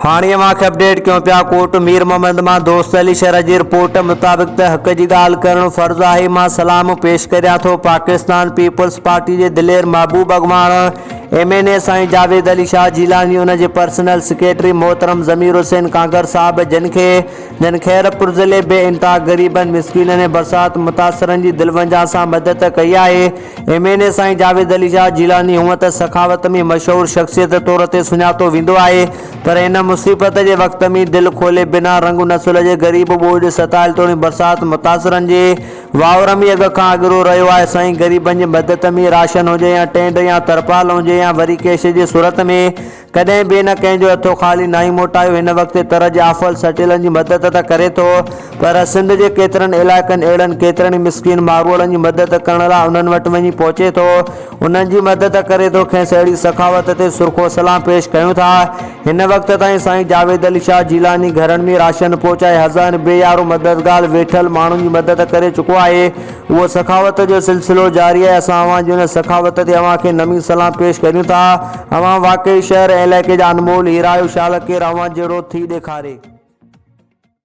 هاڻي اوهان کي اپڊيٽ ڪيون پيا ڪوٽ مير محمد مان دوست علي شر جي رپورٽ مطابق ته حق جي ڳالهه ڪرڻ فرض آهي مان سلام پيش ڪريان ٿو پاڪستان پيپلز پارٽي جي دلير محبوب اڳواڻ ايم اين اي سائين جاويد علي شاهه جيلاني ان جي پرسنل سيڪريٽري محترم ضمير حسين ڪانگر صاحب جن کي جن خيرپور ضلعي بي انتها غريبن مسڪينن ۽ برسات متاثرن جي دل ونجان سان مدد ڪئي آهي ايم اين اي سائين جاويد علي شاهه جيلاني هونء ته سخاوت ۾ مشهور شخصيت طور تي سڃاتو ويندو آهي پر هن مصيبت جي وقت ۾ دل کولي بنا رنگ نسل جي غريب ٻوڏ ستايل توڻي برسات متاثرن جي واهور ۾ اڳ کان اڳرو رهيو آهي سائين غريبن جي مدد ۾ راشن هجي يا ٽينڊ يا ترپال هجي يا وري ڪيش جي صورت ۾ ڪڏهن به هن ڪنهن جو هٿو خالي ناهي موٽايو. هن وقت تر جي آڦل سٽيلن جي مدد ته ڪري ٿو پر سنڌ جي ڪيترن علائقن اهڙن ڪيترن ئي مسڪين ماروئڙن جي مدد ڪرڻ لاء انهن وٽ وڃي پهچي ٿو انهن جي مدد ڪري ٿو کيس اهڙي سخاوت تي سرخو سلام پيش ڪيون ٿا. هن وقت تائين سائين جاويد علي شاهه جيلاني گهرن ۾ راشن پهچائي هزارين بي يارو مددگار ويٺل ماڻهن جي مدد ڪري چڪو آهي. اهو سخاوت جو سلسلو جاري آهي اسان اوهان جي ان سخاوت تي اوهان کي نمي سلام پيش ڪريون ٿا. اوهان واقعي شهر ۽ علائقي جا انمول هيرا آهيو شال ڪير اوهان جهڙو ٿي ڏيکاري.